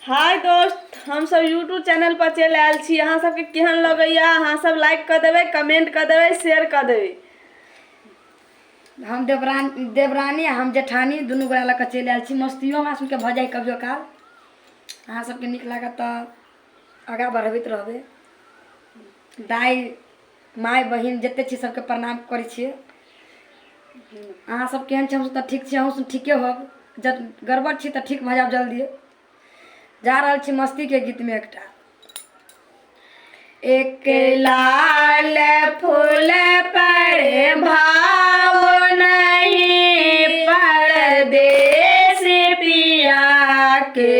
हाय दोस्त, हमसब YouTube channel पर चलि आयल छी। अहाँ सबके केहन लगैया अहाँ सब लाइक कऽ देबै, कमेंट कऽ देबै, शेयर कऽ देबै। हम देवरानी देवरानी आ हम जेठानी दुनू गोरा लऽ कऽ चलि आयल छी। मस्तियो हमरा सबके भऽ जाइ कभियो काल। अहाँ सबके नीक लागत तऽ आगाँ बढ़बैत रहबै। दाइ माय बहिन जते छी सबके प्रणाम करै छियै। अहाँ सब केहन छी? हमसब तऽ ठीक छी, अहूँ सब ठीके होब। जब गड़बड़ छी तऽ ठीक भऽ जायब जल्दी। जा रहल छी मस्तीके गीतमे एकटा। एक लाल फूल पर भाव नहीं परदेश पिया के,